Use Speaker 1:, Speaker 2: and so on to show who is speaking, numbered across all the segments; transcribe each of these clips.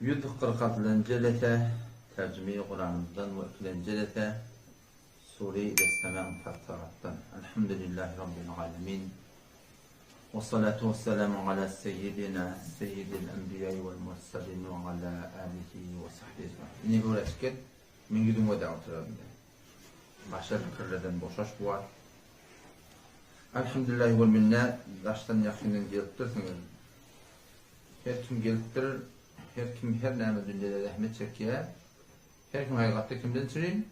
Speaker 1: 146-njy jelese Terjime-i Kuranymyzdan we ikilenji jelese Sure-i Idessema Fatihatdan. Elhamdülillahi Rabbil alemin. Ve salatu ve selamu ala seyyidina seyyidil enbiýai vel murselin ve ala alihi ve sahbihi ecmaîn. Ine öwreşip gel, men ýüzüň gödä oturaryn diýdi. Başga pikirlerden boşaş bu wagt. Elhamdülillahi vel minne daşdan ýakyndan gelipdirsiňiz. Her kim gelipdir, her kim her näme dünýede zähmet çekýär. Her kim hakykatda kimden çürin?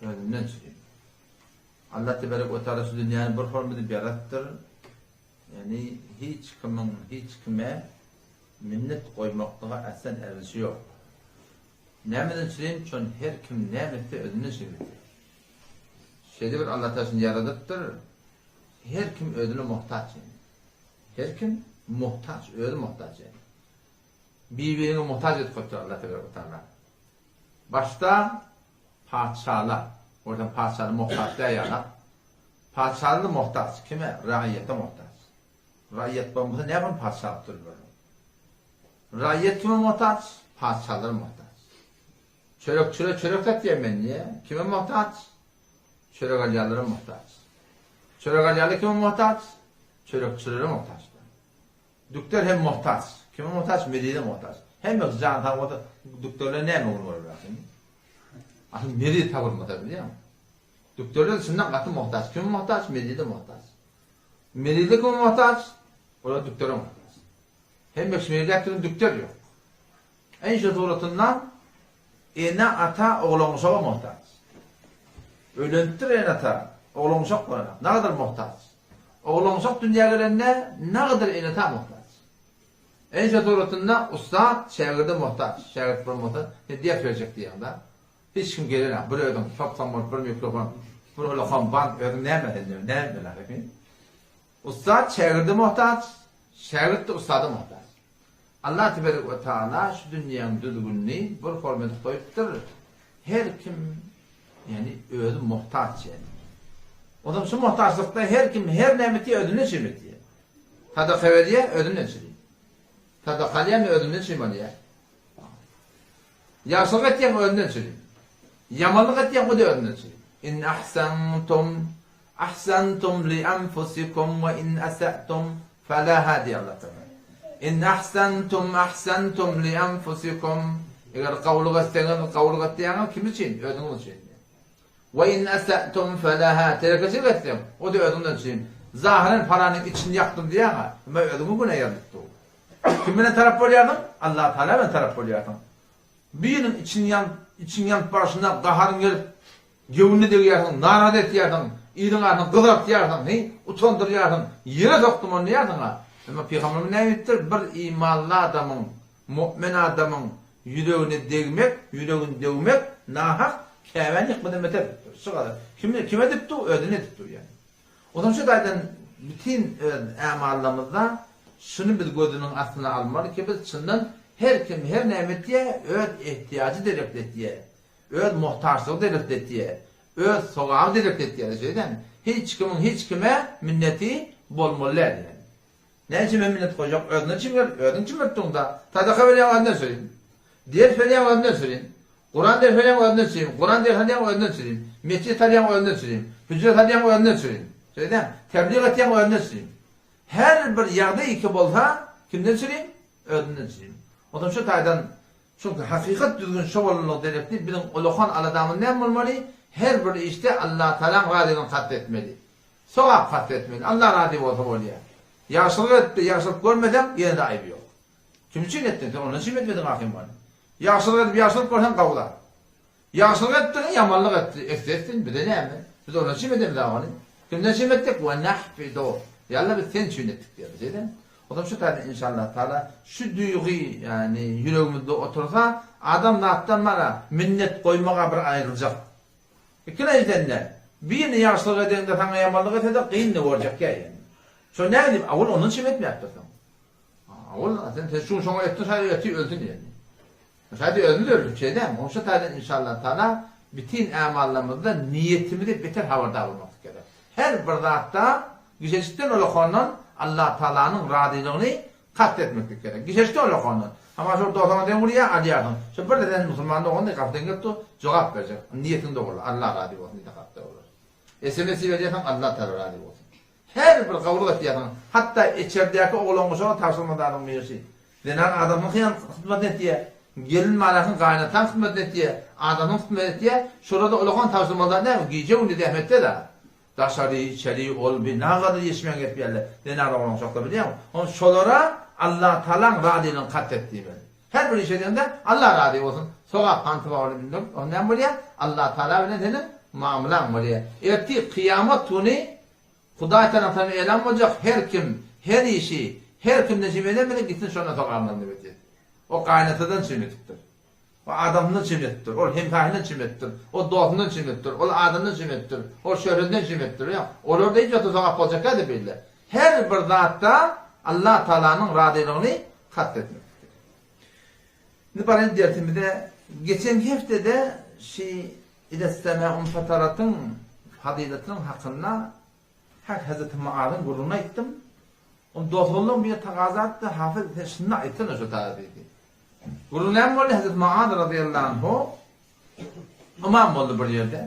Speaker 1: Özünden çürin. Allah tebarek we taala şu dünýäni bir hormat edip ýaradypdyr. Ýagny hiç kimiň hiç kime minnet goýmaklyga aslan erzişi ýok. Nämeden çürin? Şon her kim näme etse özünden çürin etýär. Şeýle bir Allah taala şuny ýaradypdyr. Her kim özüne muhtaç ýagny. Her kim muhtaç, özi muhtaç ýagny. Bir-biriňe muhtaç edip goýupdyr Allah tebarek we taala. Başda patyşalar, görseň patyşalar muhtaç däl ýaly. Patyşalar-da muhtaç, kime? Raýata muhtaç. Raýat bolmasa näme patyşalyk durup biler? Raýat kime muhtaç? Patyşalara muhtaç. Çörekçilere çörek satýan men diýýär. Kime muhtaç? Çörek alýanlara muhtaç. Çörek alýanlar kime muhtaç? Çörekçilere muhtaç. Dükder hem muhtaç. Kime muhtaç? Merize muhtaç. Hemmesi jan sag bolsa, dükderler näme gün görerler aslynda? Asyl meriz tapylmasa bilýäňmi? Dükderler çyndan gaty muhtaç. Kime muhtaç? Merize muhtaç. Merize kime muhtaç? Olar dükdere muhtaç. Hemmesi merize äkiden dükder ýok. Enşe suratynda ene-ata oglan-uşaga muhtaç. Öýlenipdir ene-ata, oglan-uşak bolanok, nagadyr muhtaç. Oglan-uşak dünýä gelende nagadyr ene-ata muhtaç. Enşe suratynda ussat şägirde muhtaç. Şägirt bolmasa, sen ders berjek diýýäň-dä. Hiç kim gelenok, bir özüň sop-soň bolup bir mikrofon, bir ulakam bant, özüň näme sen, näme bilen? Ussat şägirde muhtaç, şägirt-de ussada muhtaç. Allah teberek we taala şu dünýäň düzgünini bir forma edip goýupdyr. Her kim ýagny özi muhtaç ýagny. Onsoň şu muhtaçlykda her kim her näme etýär özünden çyn etýär. Sadaka berýär özünden çyn. Sadaka alýan özünden çyn alýar. Ýagşylyk etýäň özünden çyn. Ýamanlyk etýäň o-da özünden çyn. In ahsantum Ahsantum li anfusikum we in asatum falaha diýýär Allah Tagala. In ahsantum ahsantum li anfusikum Eger gowulyk etseňiz, gowulyk etýäňiz kim üçin? Özüňiz üçin. We in asatum falaha Telekeçilik etseň, o-da özüňden üçin. Zahyran paranyň içini ýakdym diýýäň-ä, emma özüňe günä ýazylyp dur. Kim bilen tarap bolýarsyň? Allah Tagala bilen tarap bolýarsyň. Biriniň içini ýanyp, içiň ýanyp barşyna gaharyň gelip, Göwnüne degýärsiň, narahat etýärsiň, iliň arasynda gyzartýarsyň, heý, utandyrýarsyň, ýere sokdum ony diýýärsiň-a. Emma Pygamberimiz näme diýipdir? Bir imanly adamyň, mu'min adamyň ýüregine degmek, ýüregini döwmek nahak Käbäni ýykmadan beter diýipdir. Şu gadar. Kim, kime edip dur? Özüne edip dur ýagny. Onsoň şu taýdan bütin öz ämallarymyzda şuny biz gözüniň astyna almaly ki, biz çyndan her kim her näme etýär, öz ehtiýajy derekli etýär. Öz muhtaçlygy derekli etýär. Öz sogaby derekli etýär. Şeýdämi? Hiç kimiň hiç kime minneti bolmaly däl diýýär. Näme üçin men minnet goýjak? Özüňden çyn berip, özüň çyn berip durň-da. Sadaka berýäň özünden çürin. Ders berýäň özünden çürin. Kuran ders berýäň özünden çürin. Kuran ders alýaň özünden çürin. Metjit salýaň özünden çürin. Hüjre salýaň özünden çürin. Şeýdämi? Tebliğ etýäň özünden çürin. Her bir ýagdaý ki bolsa kimden çürin? Özünden çürin. Onsoň şu taýdan Çünki hakykat düzgün şo bolanlygy derekli biziň ulakan aladamyz näme bolmaly? Her bir işde Allatagalaň razylygyny kast etmeli. Sogap kast etmeli. Allah razy bolsa bolýar. Ýagşylyk etde, ýagşylyk görmeseň ýene-de aýby ýok. Kim üçin etdiň? Sen ondan üçin etmediň ahym ony. Ýagşylyk edip ýagşylyk görseň gowy zat. Ýagşylyk etdiň, ýamanlyk etdi. Etse etsin, bize näme? Biz ondan üçin edemizok ony. Kimden üçin etdik? We nahfidu. Ýa Allah biz sen üçin etdik diýýär. Şeýdemi? Onsoň şu taýdan inşallah taala şu duýgy, ýagny ýüregimizde otursa, adam zatdan bara minnet goýmaga bir aýryljak. Ikilenjiden-de, birini ýagşylyk edeňde saňa ýamanlyk etse-de gynny görjek ýa ýene. Şo näme diýip, awul ondan üçin etmäpdirsiň. Awul sen sen şuny şoňa etdiň, şaý eti ölsün diýen. Şaýda özümiz öldük şeýdämi? Oň şu taýdan inşallah taala bitin ämallarymyzda niýetimizi beter habardar bolmaklyk gerek. Her bir zatda gijejikden ulakandan Allah Taalanyň razylygyny kast etmeklik gerek. Gijejikden ulakandan. Hamma şol dogsaňa deň urýar, alýarsyň. Şo bir-de sen musulman dogan diý, gapydan gelip dur, jogap berjek. Niýetiň dogry, Allah razy bolsun diýdi hatda olar. SMS iberýärsiň, Allah Taala razy bolsun. Her bir gawulyk etýärsiň, hatda içerdäki oglan-uşaga tabşyrma zadyň birisi. Zenan adamyň hyýan hyzmatyny etýär, gelin manasyň gaýynataň hyzmatyny etýär, adamyň hyzmatyny etýär, şolarda ulakan tabşyrmaly zat näme? Gije-gündiz zähmetde-de. Daşary, içeri, ol bi nagada ýetişmän gezip ýörler. Zenan oglan uşaklar bilýäňmi? Onda şolara Allatagalaň razylygyny kast et diýmeli. Her bir iş edeňde Allah razy bolsun, sogap hanty bar ony bildirip, onda näme bolýar? Allatagala bilen seniň mamlaň bolýar. Ertir kyýamat güni Hudaý tarapyndan elan boljak her kim her işi her kimden çem eden bilen gitsin şondan sogabyny alsyn diýip. O gaýynatadan çem edipdir. O adamsyndan çem edipdir. Ol hemsaýyndan çem edipdir. O dostundan çem edipdir. Ol adamdan çem edipdir. Ol şöhretinden çem edipdir. Ýok. Olarda hiç wagtda sogap boljak däldir beýle. Her bir zatda Allah Taalanyň razylygyny kast etmek. Indi baraýyn dersimize. Geçen heftede şi Idessemâ unfataratyň fazylatynyň hakynda Hak Hezreti Muazyň gürrüňini aýtdym. Ony dost-oglanlaryň biri tagaza etdi, Hafyz sen şuny aýtsana şu taýda diýdi. Gürrüň näme boldy? Hezreti Muaz razyýallahu anhu ymam boldy bir ýerde.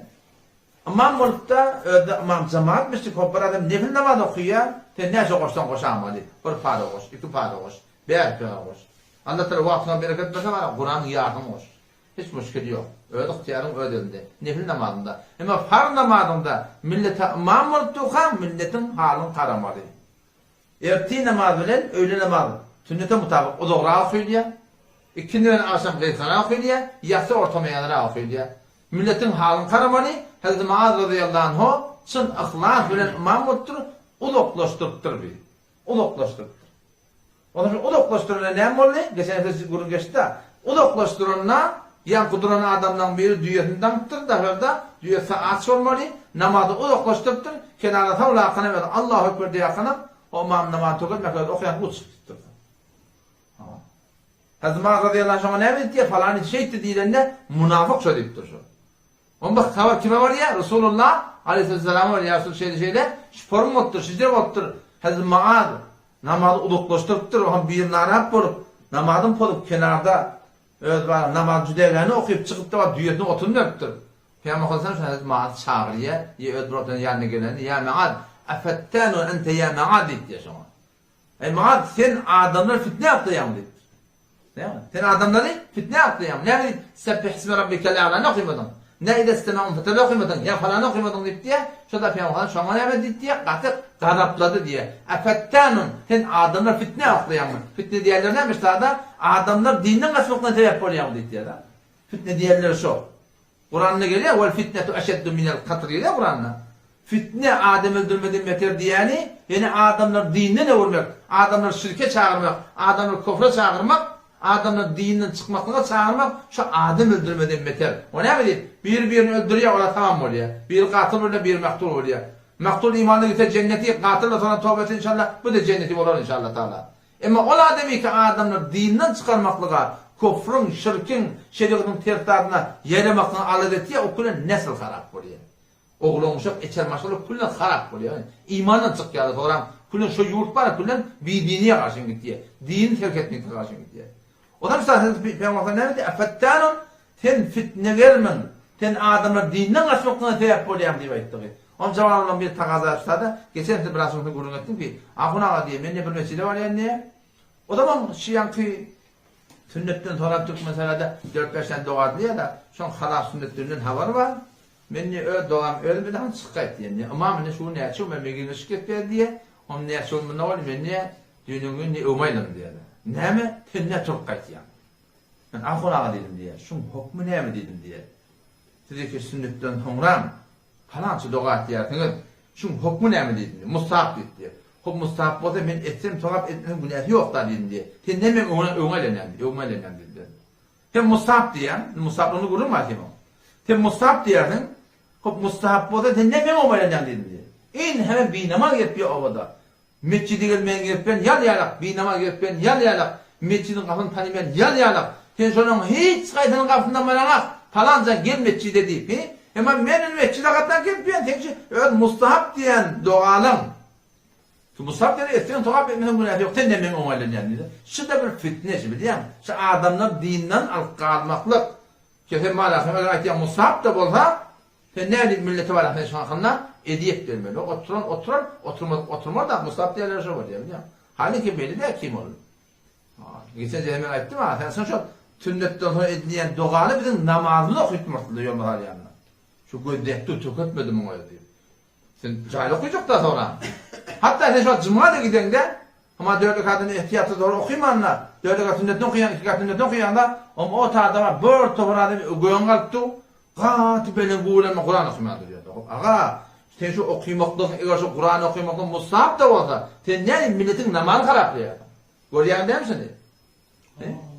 Speaker 1: Ymam bolupda, özde ymam jemagatmyşdy, köp bir adam nefil namaz okaýar, sen näçe goşsaň goşamaly, bir para goş, iki para goş, bäş para goş. Allah Taala wagtyňa bereket berse, Kuranyň ýarysyny goş. Hiç muşkil ýok. Öz ygtyýaryň öz elinde. Nefil namazynda. Emma farz namazyňda millete ymam bolup durkaň milletiň halyny garamaly. Ertir namaz bilen öýle namaz sünnete mutabyk uzagrak okylýar. Ikindi bilen agşam gysgarak okylýar. Ýassy ortamaýanrak okylýar. Milletiň halyny garamaly. Hezreti Muaz razyýallahu anhu çyn yhlas bilen ymam bolupdyr, uzaklaşdyrypdyr bi. Uzaklaşdyrypdyr. Ondan soň uzaklaşdyranda näme boldy? Geçen hepde siz gürrüň geçdi-dä. Uzaklaşdyranda ýaňky duran adamlaň biri düýesini daňypdyr daşarda, düýesi aç bolmaly, namazy uzaklaşdyrypdyr, kenara sawlakanam özi Allahu ekber diýýärkanam, o ymam namazy tökezmek özi okaýan uçup gidipdir. Hawa. Hazreti Muaz razyýallahu anh şoňa näme diýipdir? Falany şeýtdi diýlende, munafyk şo diýipdir şo. Onda habar kime barýar? Resulullah aleýhissalama barýar. Ýa Resul şeýle şeýle, şu forum bolupdyr, şije bolupdyr. Hezreti Muaz namazy uzaklaşdyrypdyr. Oňa biri narahat bolup, namazyny pozup kenarda öz bar namaz jüdegäni okyp çykypdyr, bar düýesine otun beripdir. Pygamber sallallahu aleyhi Hezreti Muazy çagyrýar, ýa öz bir otuna ýanyna gelende, Ýa Muaz, efettanun ente ýa Muaz diýipdir şoňa. Eý Muaz, sen adamlary fitnä oklaýaň diýipdir. Näme? Sen adamlary fitnä oklaýaň. Näme diýip, Sebbih isme rabbikel a'lany okymadyň? Nä idessemâ unfetele okymadyň? Ýa falany okymadyň diýip diýýär. Şo da Pygamber şoňa näme diýip diýýär? Gaty gazaplady diýýär. Efettanun, sen adamlary fitnä oklaýaňmy? Fitne diýýärler näme sada? Adamlar dinden gaçmakdan sebäp bolýaň diýip diýýär. Fitne diýýärler şo. Kuranda gelýär, Wal fitnetu eşeddu minel katl gelýär Kuranda. Fitne adam öldürmeden beter diýýäni, ýene adamlary dinden öwürmek, adamlary şirke çagyrmak, adamlary kofra çagyrmak, adamlary dinden çykmaklyga çagyrmak şu adam öldürmeden beter. O näme diýip, biri birini öldürýär, olar tamam bolýar. Biri gatyl bolýar, biri maktul bolýar. Maktul imanly gitse jenneti, gatyl bolsa onuň toba etse inşallah, bu-da jenneti bolar inşallah taala. Emma ol adamyky adamlary dinden çykarmaklyga, kufruň, şirkiň, şerigatyň ters zadyna ýaramaklyga alada etýär, o külen nesl harap bolýar. Oglan-uşak, içer maşgala külen harap bolýar. Imandan çykýarlar, soňram külen şo ýurt bar, külen bidiniýe garşy gitýär. Dini terk etmeklige garşy gitýär. Ondan mysal Hezreti Pygamber näme diýýär? Fettanun sen fitnegermiň, sen adamlary dinden gaçmaklygyna sebäp bolýaň diýip aýtdygy. Onuň jogabyna bir tagaza üstada, geçen hepde biraz şonuň gürrüň etdim ki, Ahun aga diýýär, men-de bir mesjide barýan diýýär. O zaman şu ýaňky sünnetden sorap Türkmensaýada dört-bäş tane doga aýdylýar-da, şoň halal sünnetdiginden habary bar. Men diýýär, öz dogam özüm bilen çyk gaýt diýen diýýär. Ymam indi şu gün näçe gün men giňişlik etýär diýýär. Onuň näçe gün munda boldy, men diýýär, düýnüň gün diýýär, öwme aýlandym diýýär. Näme, sen nä turup gaýtýaň? Men Ahun aga diýdim diýýär, şuň hokmy näme diýdim diýýär. Siz iki sünnetden soňram Palança doga etýärsiňiz, şuň hokmy näme diýdim. Mustahap diýip diýýär. Hop mustahap bolsa men etsem sogap etmesem günäsi ýokda diýdim diýýär. Sen näme meň öňe öňe aýlanýaň diýdi. Öňe aýlanýaň diýdi. Sen mustahap diýýäň, mustahaplygyny gürrüň bar seniň. Sen mustahap diýýärsiň, hop mustahap bolsa sen näme meň öňüme aýlanýaň diýdim diýýär. Ine binamaz gelip ýör obada. Metjide gelmeýän gezipben ýal ýalak, binamaz gezipben ýal ýalak, metjidiň gapyny tanymaýan ýal ýalak. Sen şolaryň hiç haýsynyň gapysyndan baraňak, palança gel metjide diýip, hi? Emma men indi metjide gatnap gelip ýörün, seň şu öz mustahap diýen dogalaň. Şu mustahap diýeni etseň sogap etmeseň günäsi ýok. Sen näme meň öňüme aýlanýaň diýdi. Şu-da bir fitne şi bilýäňmi? Şu adamlar dinden alyp galmaklyk. Ki sen marasyň eger aýtýaň mustahap-da bolsa, sen nädip millete baraň sen şuň hakynda ezýet bermeli. Oturan oturar, oturmadyk oturmaz-da mustahap diýenler şo bolýar bilýäňmi? Halynki belli däl kim ol. Geçen sene men aýtdym a, sen şo sünnetden soň edilýän dogany biziň namazymyzy okytmarsyň ýoluna salýanda. Şu gözläp dur, töketmedi muňa diýip. Sen jaýly okyjak-da soňra. Hatda sen şo juma-da gideňde, hama dört rekatyny ehtiýatly zor okymanda, dört rekat sünnetini okaýaň, iki rekat sünnetini okaýaňda, om o tada bir topar adam göň galyp dur, gaty belent güwlenme Kuran okyman durýar. Hop, aga, sen şu okymaklygyň, eger şu Kuran okymaklygyň mustahap-da bolsa, sen näme milletiň namazyny haraplaýarsyň? Görýäň dämi şuny?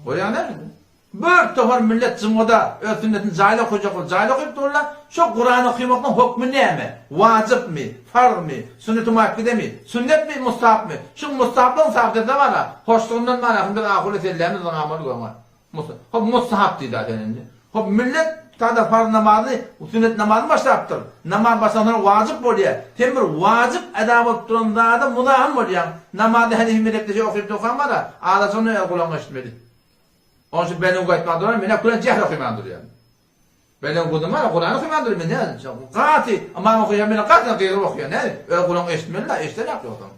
Speaker 1: Görýäň dämi şuny? Bir topar millet jumgada öz sünnetini jaýly okajak bolup jaýly okyp durlar. Şo Kurany okamaklygyň hökmi näme? Wajypmy? Farzmy? Sünneti muakkidemi? Sünnetmi? Mustahapmy? Şu mustahaplygyň sabyt etse bar-a, hoşlugyndan bar-a, biz ahuly sellämiz zyňamaly göňe. Hop mustahap diýdi-ä sen indi. Hop millet tada farz namazyny, sünnet namazyny başlapdyr. Namaz başlansoň wajyp bolýar. Sen bir wajyp eda bolup duran zada muzahym bolýaň. Namazy henefi mezhepde şeý okyp durkaň bar-a, azajygyny öz gulagyňa eşitmeli. Onuň üçin belen gaýtman duran, men-ä küren jähr okyman durýan. Belen guzum bar, Kurany okyman durýan, men nä, gaty, ymam okaýan meni gaty gygyryp okaýan, nä, öz gulagyň eşitmeli-dä, eşidenok ýogsam.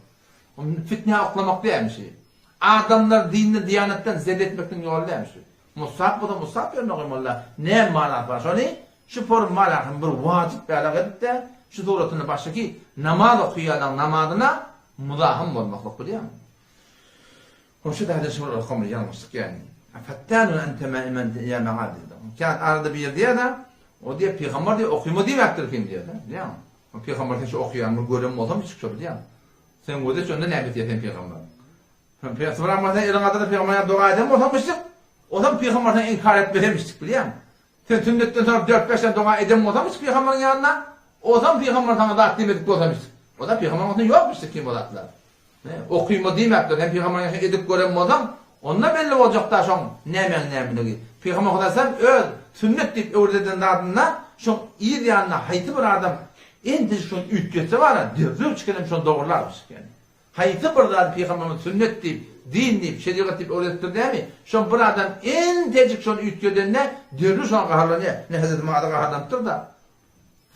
Speaker 1: Fitnä oklamak dälmişi. Adamlar dinden diýanatdan zerre etmekligiň ýoly dälmiş şu. Mustahap bolsa mustahap ýerine goýmalyda. Näme manasy bar şony şu forum malahym bir wajyp ýalak edipde şu suratyny başdaky namaz okaýanlaň namazyna muzahym bolmaklyk bilýäňmi. Hop şu taýda şu bir okamly ýalňyşlyk ýagny. Fattanun ente ma iman ýa maad diýdi. Kän arada bir diýýär-de, o diýýär pygamber diýýär okyma diýmändir kim diýýär-de. Bilýäňmi? Pygamber sen şu okaýanymy gören bolsam hiç şo bilýäňmi? Sen göze şonda näme etýär sen pygamber? Sen pygamber sen eliň adyna pygamber ýa doga eden bolsaňmyşdyk, ozam pygamber sen inkar etmesemişdik bilýäňmi? Sen sünnetden soň dört-bäş tane doga eden bolsaňmyş pygamberiň ýanynda, ozam pygamber saňa zat diýmedik bolsamyşdyk. O-da pygamberiň ortasynda ýokmyşdyk kim o zatlar. Okyma diýmäpdir, sen pygamberiň ýanynda edip gören bolsaň, onda belli boljakda şoň nämäň nämeligi. Pygamber Hudaý öz sünnet diýip öwrededen zadynda şoň yz ýanynda haýsy bir adam entejik şony üýtgetse bara, derrew çykenem şony dogrularmyş eken. Haýsy bir zady pygamberimiz sünnet diýip, din diýip, şerigat diýip öwredipdir dämi? Şoň bir adam entejik şony üýtgedende derrew şoňa gaharlanýar. Ine Hezreti Muaza gaharlanypdyr-da.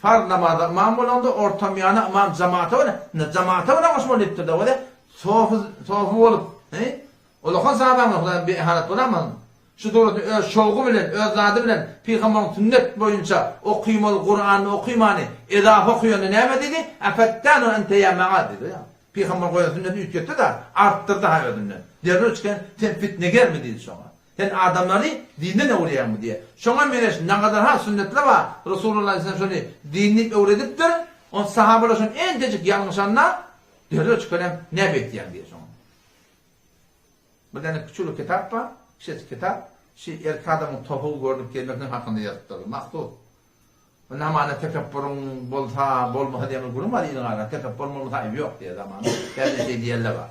Speaker 1: Farz namazda ymam bolanda ortamýana ymam jamaata bilen, ine jamaata bilen goşmaly diýipdir-de. Wada sofy sofy bolup, he? Ulakan sahabamyz Hudaýa bir ihanet bolarmy? Şu suraty öz şowgy bilen, öz zady bilen pygamberiň sünnet boýunça okymaly Kuranyny okymany ezafa okaýanda näme diýdi? Efettanun ente ýa Maaz diýdi. Pygamber goýan sünnetini üýtgetdi-de, artdyrdy ha özünden. Derrew çykan sen fitnegermi diýdi şoňa. Sen adamlary dinden öwürýäňmi diýýär. Şoňa meňzeş nagadar ha sünnetler bar. Resulullah aleyhisselam şony din diýip öwredipdir. Ony sahabalar şony entejik ýalňyşanda derrew çykan hem näme etýäň diýýär şoňa. Bir däne küçülik kitap bar, kiçijik kitap, şi erkek adamyň topugy görnüp gelmekiniň hakynda ýazypdyrlar, mahsus. Bu namana tekepburyň bolsa, bolmasa diýen bir gürrüň bar iliň arasynda, tekepburyň bolmasa aýby ýok diýen zamanda, bärde şeý diýenler bar.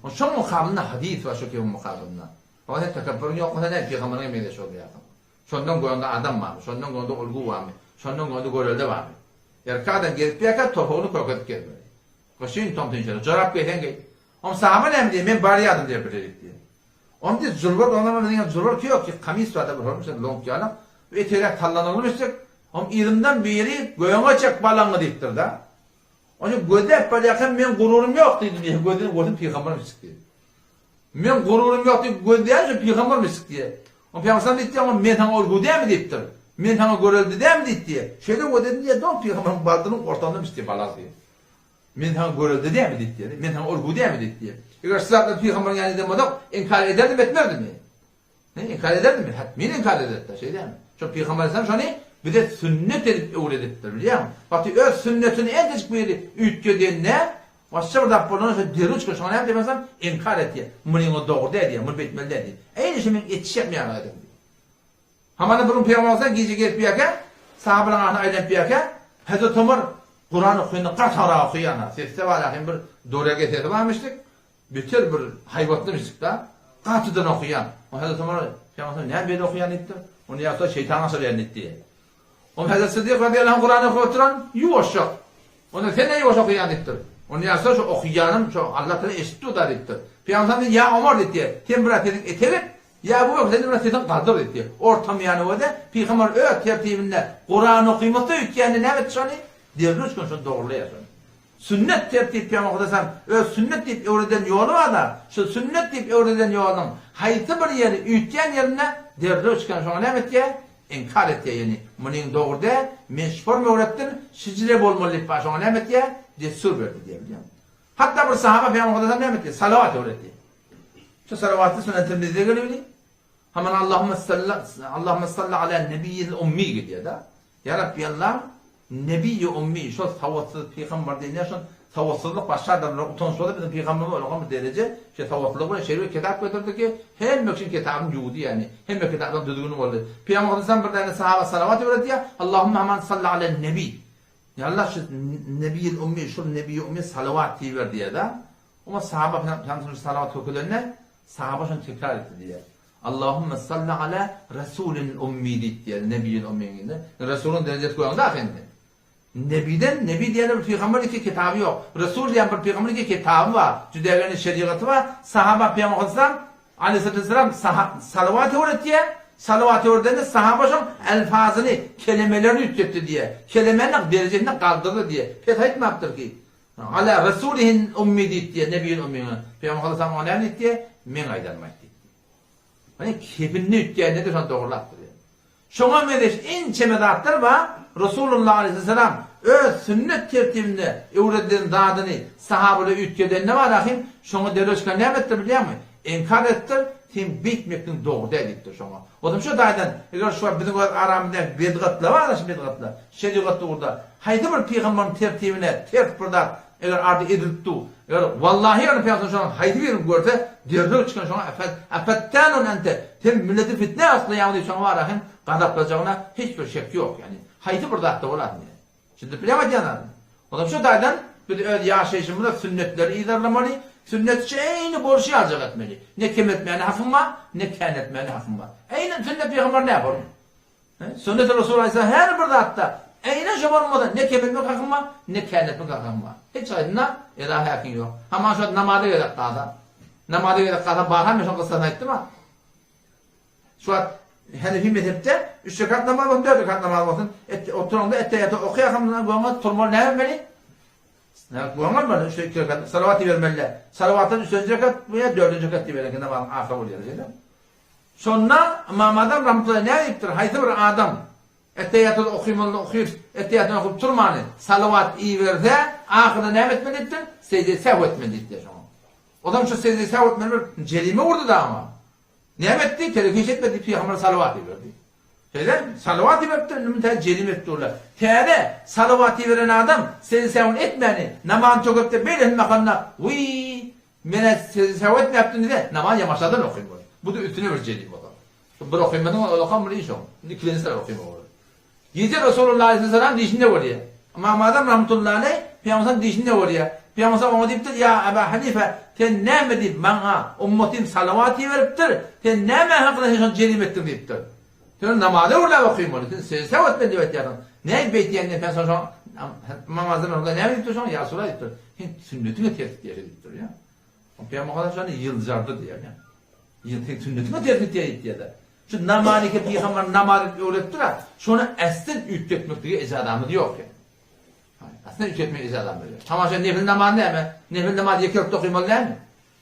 Speaker 1: Ony şoň mukabylynda hadys bar şo kimiň mukabylynda. Oňa sen tekepburyň ýok bolsa näme pygamberiňe meňzeş bolýarsyň. Şondan göňde adam barmy, şondan göňde ulgy barmy, şondan göňde görelde barmy? Erkek adam gezip ýörkä topugyny körkezip gezmeli. Gyşyn tomsuň içinde jorap geýseň geý. Oň sahaba näme diýýär, men barýadym diýýär birlelik diýýär. Oň diýýär julbar oňa biziň hem julbar ki ýok ki kamis barda bir hormuşa lonk ýalak. Etegräk sallanygly düşsek, oň yzymdan biri göňe çek balaňy diýipdir-da. Ony gözläp barýarkam men gururym ýok diýdi diýýär, gözüni görsem pygamber misik diýýär. Men gururym ýok diýip gözleýän şu pygamber misik diýýär. Oň pygamber diýipdir, oňa men saňa urgy dämi diýipdir. Men saňa görelde dämi diýipdir. Şeýle gözledim diýýär, doň pygamberiň baldynyň ortasynda misik diýýär balak diýýär. Men saňa görelde dämi diýip diýýär. Men saňa urgy dämi diýip diýýär. Eger şu zatlar pygamberiň ýanynda eden bolsak, inkar ederdim, etmerdimmi? Ne, inkar ederdimmi? Hatmin inkar ederdi, şeý dälmi? Şo pygamber aleyhisselam şony bize sünnet edip öwredipdir, bilýäňmi? Wagty öz sünnetini entejik biri üýtgedende, başga bir zat bolanda şo derrew çykar, şoňa näme diýip inkar etýär. Munyňa dogry däl diýýär, muny beýtmeli däl diýýär. Eýni şu meň etişem ýaly ediň diýýär. Hamana bir gün Pygamber aleyhisselam gije gelip ýörkä, sahabalaryň arasyna aýlanyp ýörkä, Hezreti Omar Kuran okaýanda gatyrak okaýan-a, sesde bar hem bir dorege sesi barmyşdyk, beter bir haýbatlymyşdyk-da, gatydan okaýan. Onda Hezreti Omar Pygamber aleyhisselam näme beýle okaýan diýipdir. Onda ýa şeýtan aşyrýan diýipdi. Onda Hezreti Siddik razyýallahu anh Kuran okap oturan, ýuwaşjak. Onda sen näme ýuwaş okaýan diýipdir. Ony ýazsa şu okaýanym şu Allah Taala eşitdi da diýipdir. Pygamber sallam ýa Omar diýipdir. Sen biraz sesiň etek et, ýa Abu Bekr sen biraz sesiň galdyr diýipdir. Orta miýany öde pygamber öz tertibinde Kuran okymasy öýtýände näme etdi şony? Derrew çykan şony dogrulaýar şony. Sünnet tertip Pygamber Hudaýam öz sünnet diýip öwreden ýoly bar-da, şu sünnet diýip öwreden ýolunyň haýsy bir ýeri üýtgän ýerinde derrew çykan şoňa näme etýär? Inkar etýär ýeni munyň dogry däl, men şu forma öwretdim, şijire bolmaly diýip bar şoňa näme etýär? Dessur berdi diýýär bilýäňmi? Hatda bir sahaba Pygamber Hudaýam näme etýär? Salawat öwretdi. Şu salawaty Sünen Tirmizide gelibdi. Haman Allahümme salla Allahümme salla ala nebiyyil ummi diýýär-de. Ýa Rabbi Allah, Nebiýi ummi, şol sowatsyz pygamber diýilýär, şol sowatsyzlyk başga adamlara utanç bolsa biziň pygamberimiz olaňam bir dereje şe sowatlylygy bilen şeýle bir kitap getirdi ki, hemme kişiň kitabyny ýuwdy ýagny, hemme kitapdan düzgün boldy. Pygamber aleyhisselam bir däne sahaba salawat öwredýär, Allahümme aman salla alen nebi. Ýa Allah şu Nebiýil ummi, şol Nebiýi ummi salawat diýiber diýýär-de. Oňa sahaba pygamber salawat kökelende, sahaba şony tekrar etdi diýýär. Allahümme salli ala Resulil ummi diýip diýýär, Nebiýil ummiň indi. Resulyň derejesi goýaňda ahy indi. Nebiden, Nebi diýen bir pygamber iki kitaby ýok. Resul diýen bir pygamber iki kitaby bar. Jüdägeni şerigaty bar. Sahaba pygamber aleyhisselam, aleyhissalatu vesselam salawat öwretýär. Salawat öwredende sahaba şoň elfazyny, kelimelerini üýtgetdi diýýär. Kelemäni derejesini galdyrdy diýýär. Pes aýtmapdyr ki. Ala Resulihil ummi diýip diýýär, Nebiýil ummiňe. Pygamber aleyhisselam oňa näme diýip diýýär? Meň aýdanymy aýt diýip diýýär. Ýagny kepilini üýtgände-de şony dogrulapdyr. Şoňa meňzeş ençeme zatlar bar, Resulullah aleýhissalam öz sünnet tertibinde öwredilen zadyny sahabalar üýtgedende bar ahym, şoňa derrew çykan näme etdir bilýäňmi? Inkar etdir, sen beýtmekligiň dogry däl diýipdir şoňa. Ozam şu taýdan, eger şu wagt biziň öz aramyzda bedgatlar bar, şu bedgatlar, şerigat ugurda haýsy bir pygamberiň tertibine ters bir zat Eger ady edilip dur. Eger wallahy ýöne pygamber şonuň haýsy birini görse, derrew çykan şoňa efet, efettanun ente, sen milleti fitnä oklaýaň diýip şoňa bara hem gazaplajagyna hiç bir şek ýok, ýagny haýsy bir zatda bolasyn ýa. Düşündirip bilýäňmi aýdýan zadymy? Onsoň şu taýdan biz öz ýaşaýşymyzda sünnetleri yzarlamaly, sünnetçi eýni bolşy ýaljak etmeli. Ne kemeltmäne hakyň bar, ne käneltmäne hakyň bar. Eýnen sünnet pygamber näme boldy? Sünneti Resul aýtsa her bir zatda eýnen şo bolmasa ne kemelmek hakyň bar, ne känetmek hakyň bar. Hiç haýsynda eda häkiň ýok. Haman şo namaza gerek galsa. Namaza gerek galsa barha men şoň kyssasyny aýtdym-a. Şu wagt Henefi mezhepde üç rekat namaz bolsun, dört rekat namaz bolsun, et, oturanda ettehiýaty okaýarkaň göňe turmaly näme etmeli? Göňe almaly, üç iki rekat salawat ibermeli. Salawatdan üçünji rekat we dördünji rekat diýip namazyň ahyry bolýar, şeýle. Şonda Ymam Azam rahmetullahi näme diýipdir, Haýsy bir adam Ettehiýatyny okymalyny okyp, ettehiýatyny okyp turmany, salawat iberse, ahyrda näme etmeli diýipdir? Sejde sehw etmeli diýipdir şoňa. Ozam şu sejde sehw etmeli bir jerime urdy-da oňa. Näme etdi? Terek hiç etmedi diýip pygambere salawat iberdi. Şeýle salawat iberipdir, indi muny täze jerime edip durlar. Täze salawat iberen adam sejde sehwini etmäni, namazyny tökepdir, beýlesini bakanda, Wiý, Menä sizi säw etmäpdim diýse, namaz ýamaşadan okyn bolar. Bu-da üstüne bir jelil bolar. Bir okynmadyň ol okan bir iş oň. Indi ikilenji sere okyn bolar. Gije Resulullah aleyhisselam dişinde bolýar. Ymam Azam rahmetullahi aleyh Pygamberimiziň dişinde bolýar. Pygamberimiz oňa diýipdir, Ýa Aba Hanife, sen näme diýip maňa ummatym salawat iberipdir, sen näme hakyna sen şony jerim etdiň diýipdir. Sen namaza öwrüläp okyn boldy. Sen sejde säw etmeli diýip aýtýarsyň. Näme beýtýäň diýip sen şoň Ymam Azam rahmetullahi näme diýipdir şoňa? Ýa Resulallah diýipdir. Sen sünnetiňe ters gitýär diýipdir ýa. Pygamber Muhammed şony ýyljardy diýýär ýa. Ýyl sen sünnetiňe ters gitýär diýýär-de. Şu namazy ki pygamber namaz edip öwretipdir-ä, şony äslen üýtgetmeklige ejazamyz ýok ýa. Äslen üýtgetmek ejazamyz ýok. Tamaşa nefil namaz näme? Nefil namaz ýeke rükde okymaly dälmi?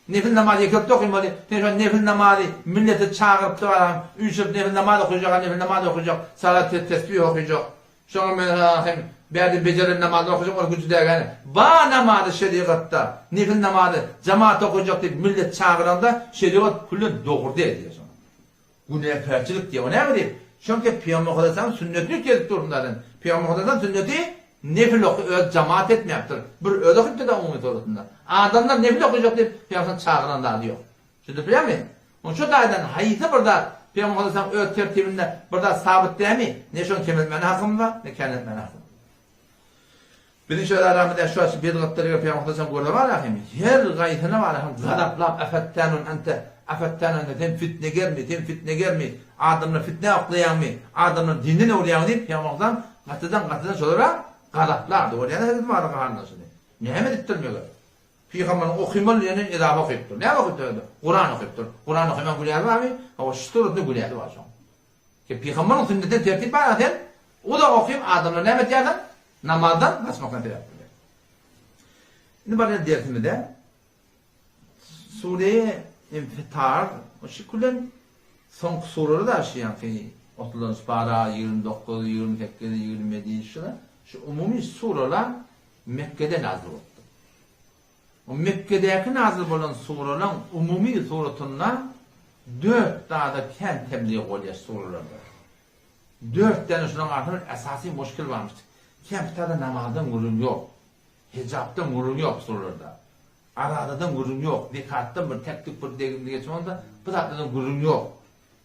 Speaker 1: Nefil namazy ýeke rükde okymaly. Sen şo nefil namazy milleti çagyryp duraň, üýşüp nefil namaz okajak, nefil namaz okajak, salat tesbih okajak. Şoňa men hem bärde bejeren namazyny okajak ol güjü dägäni. Ba namazy şerigatda nefil namazy jamaat okajak diýip millet çagyranda şerigat küllen dogry däl diýýär şoňa. Günäkärçilik diýýär. O näme diýip? Çünki Pygamber Hudaýam sünnetini kesip durun zaten. Pygamber Hudaýam sünneti nefil oky öz jamaat etmäpdir. Bir özi okypdyr da umumy suratynda. Adamlar nefil okajak diýip Pygamber çagyran zady ýok. Düşündirip bilýärmi? Onuň şu taýdan haýsy bir zat Pygamber Hudaýam öz tertibinde bir zat sabyt dämi? Ne şony kemeltmäne hakymyz bar, ne käneltmäne hakymyz. Biziň şöyle aramyzda şu açyk bedgatlar eger Pygamber Hudaýam görse bar ahim, her gaýsyna bar ahim gazaplap afettanun ente, afettanun ente sen fitnegermi, sen fitnegermi, adamlar fitnä oklaýaňmy, adamlar dinden öwürýäňmi diýip Pygamber Hudaýam gatydan gatydan şolara gazaplardy. Görýäňiz Hezreti Muazyň gaharlanşyny. Näme edipdir meger? Pygamberiň okymaly diýenden edafa okypdyr. Näme okypdyr indi? Kuran okypdyr. Kuran okaman günäsi barmy? Hawa, şu suratda günäsi bar şoň. Ki pygamberiň sünnetine tertip bar, sen uzak okyp adamlary näme etýärsiň? Namazdan gaçmakdan sebäp bolýar. Indi barýan dersimize Sure Infitar şu bilen soňky sureler da şu ýaňky otuzynjy para, 29, 28, 27 şular şu umumy sureler Mekgede nazyl bolupdyr. O Mekgedäki nazyl bolan suralaryň umumy suratynda dört zada kän teblig bolýar suralarda. Dört däne şularyň arasynda bir esasy muşkil barmyş. Kän kitabda namazdan gürrüň ýok. Hijapdan gürrüň ýok suralarda. Arazadan gürrüň ýok. Zekatdan bir tek-tük bir degimli geçip onda bu zatlardan gürrüň ýok.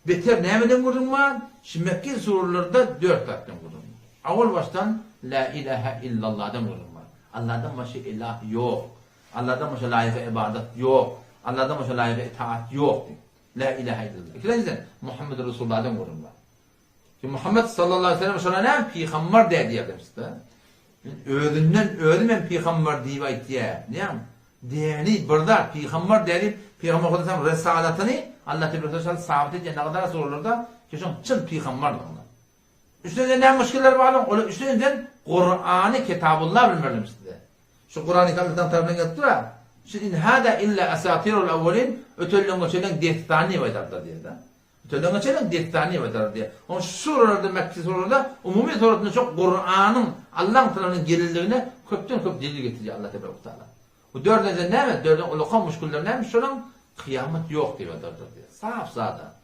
Speaker 1: Beter nämeden gürrüň bar? Şu Mekgi surelerinde dört zatdan gürrüň bar. Awal başdan La ilahe illallahdan gürrüň bar. Allahdan başga ilah ýok. Allahdan başga laýyga ybadat ýok. Allahdan başga laýyga itaat ýok diýip. La ilahe illallah. Ikilenjiden Muhammed Resulullahdan gürrüň bar. Ki Muhammed sallallahu aleyhi ve sellem şola näme pygamber dä diýerler. Özünden özi men pygamber diýip aýtýar. Näme? Däli bir zat pygamber däli pygamber Hudaýyň resalatyny Allah tebaraka we taala sabit edýän nagada suralarda ki şoň çyn pygamberdigini. Üçünjiden näme muşkiller bar? Olar üçünjiden Kurany Kitabullah bilmelimiş size. Şu Kurany Allah'tan tarapyndan gelip dur. Şu in hada illa asatirul awwalin ötellen geçelen dessany diýip aýdarlar diýýär. Ötellen geçelen dessany diýip aýdarlar diýýär. Oň şu suralarda Mekki suralarda umumy suratynda çok Kuranyň Allah'ın tarapyndan gelenligine köpden köp delil getirýär Allah tebaraka we taala. Bu dördünjiden näme? Dördünji ulakan muşkiller näme? Şolaň kyýamat ýok diýip aýdarlar diýýär. Sap sada.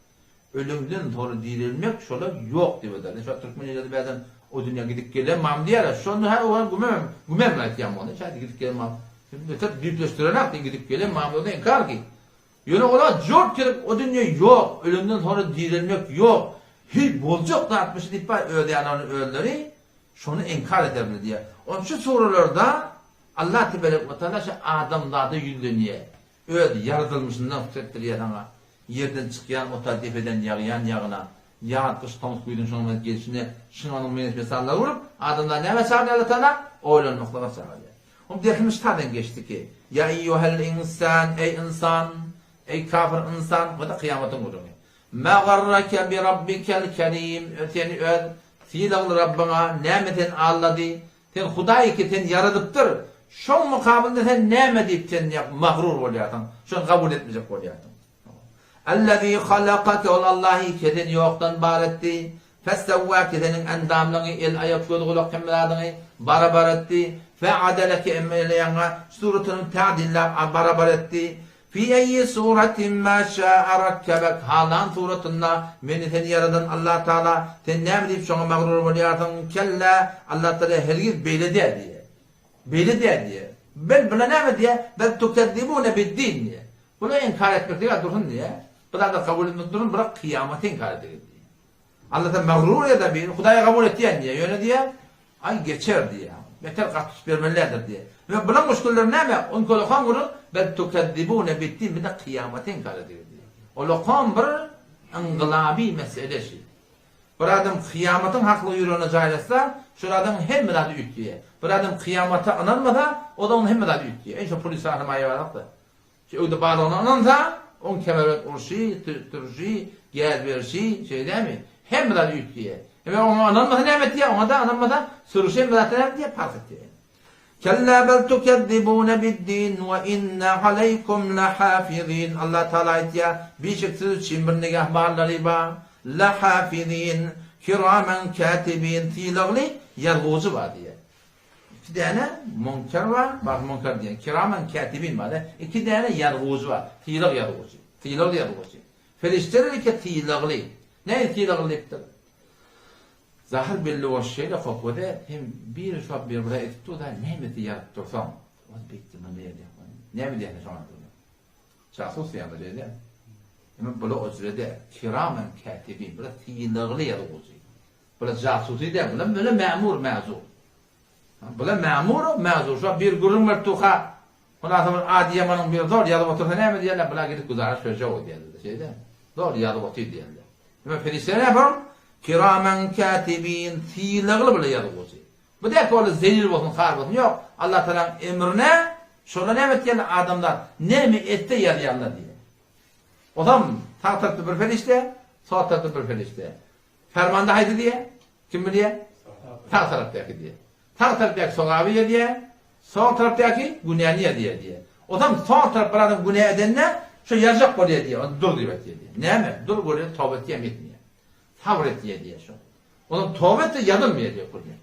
Speaker 1: Ölümden soňra direlmek şola ýok diýip aýdarlar. Şu türkmen illeri bäden o dünýä gidip gelen mam diýýärler. Şonda hä oňa gümem, gümem aýtýan ony. Şaýt gidip gelen mam. Beter düýpleşdirenak diýip gidip gelen mam ony inkar ki. Ýöne olar jort gelip o dünýe ýok, ölümden soňra direlmek ýok. Hiý boljak zatmyş diýip bar öz ýanlaryny özleri şony inkar ederler diýýär. Onuň şu suralarda Allah teberek we taala şu adamzada ýüzlenýär. Öz ýaradylmyşyndan hukuk etdirýär saňa. Ýerden çykýan ota depeden ýagýan ýagyna, ýaz, gyş, tomus, güýzüň şonuň bilen gelşine şunuň meňzeş mysallar urup, adamzady nämä çagyrýar Allah taala? Oýlanmaklyga çagyrýar. Oň dersimiz ştadan geçdi ki, Ýa eýýuhel ynsan, eý ynsan, eý kafir ynsan, bu-da kyýamatyň gürrüňi. Mä garrake bi rabbikel kerim, seni öz sylagly Rabbyňa näme seni aldady? Sen Hudaý ki seni ýaradypdyr, şoň mukabylynda sen näme diýip sen magrur bolýarsyň, şony kabul etmejek bolýarsyň. Ellezî halakake ol Allahy ki seni ýokdan bar etdi, fessewwâke seniň endamlyňy, el aýak göz gulak hemme zadyňy barabar etdi, feadeleke emele ýaňa suratyny tädillap barabar etdi, Fi eýyi suratin ma şa'a rakkebek, Halan suratynda meni seni ýaradan Allah Tagala, sen näme diýip şoňa magrur bolýarsyň? Kellä, Allah Tagala hergiz beýle däl diýýär. Beýle däl diýýär. Bel bular näme diýýär? Bel tukezzibune bid-din diýýär. Bular inkar etmeklige dursun diýýär. Bu zatlary kabul etmek dursun, birak kyýamaty inkar edegin diýýär. Allah sen magrur ýa-da bir Hudaýy kabul etýän diýýär. Ýöne diýýär, aý geçer diýýär. Beter gaty üns bermelidir diýýär. We bulan muşkiller näme? Onki olakan gürrüň bel tukezzibune bid-din bir-de kyýamaty inkar edýär diýýär. Olakan bir yngylaby mesele şi. Bir adam kyýamatyň haklygy ýüregine jaýlasa, şol adamyň hemme zady üýtgeýär. Bir adam kyýamata ynanmasa, o da onuň hemme zady üýtgeýär. Eý şo pul isany maýa barakda. Şu öwde barlygyna ynansa, oň kemerbent urşy, sürüşi, gäz berşi, şeýle dälmi? Hemme zat üýtgeýär. Eger oňa ynanmasa näme etýär? Oňa-da ynanmasa, sürüşi hemme zatdan näme etýär? Parh etýär. Kella bel tukezzibune biddin we inne aleýkum lahafizin. Allah Taala aýtýar, Bişek siz üçin bir nigahbarlary bar. Lahafizin, kiramen katibin, sylagly ýazgujy bar diýýär. Iki däne munker bar, bar munker diýen, kiramen kätibin bar-da, iki däne ýazgujy bar, sylag ýazgujy, sylagly ýazgujy. Perişdeler eke sylagly. Nähili sylagly diýipdir? Zahyr belli bolşy şeýle kokode, hem biri şo bir bir edip dur-da, nämesi ýazyp dursaň, ol beýtdi, muny edýär. Näme diýýär şoňa? Jasus diýýärler şeýle. Emma bular o jüre däl. Kiramen kätibin, bular sylagly ýazgujy. Bular jasusy däl, bular möle mämur, mäzur. Bular mämur, mäzur. Şo bir gürrüň berip durka, Hulasa bir Adyýamanyň biri zor ýazyp otursa näme diýerler, bular gidip güzaraş berjek o diýerler. Şeýle. Zor ýazyp otyr diýerler. Emma perişdeler näme bolar? Kiramen katibin, sylagly bular ýazyjy. Bu däl ki olar zelil bolsun, har bolsun. Ýok. Allah Tagalaň emrine şolar näme etýärler adamlar näme etse ýazýarlar diýýär. Ozam sag tarapda bir perişde, sol tarapda bir perişde. Fermanda haýsy diýýär? Kim bilýär? Sag tarapdaky diýýär. Sag tarapdaky sogaby ýazýar, sol tarapdaky günäni ýazýar diýýär. Ozam sol tarap bir adam günä edende şo ýazjak bolýar diýýär. Ony dur diýip aýtýar diýýär. Näme? Dur görýär, toba etýärmi, etmeýär. Sabyr etýär diýýär şo. Onuň toba etse ýazylmaýar diýýär Kurýan.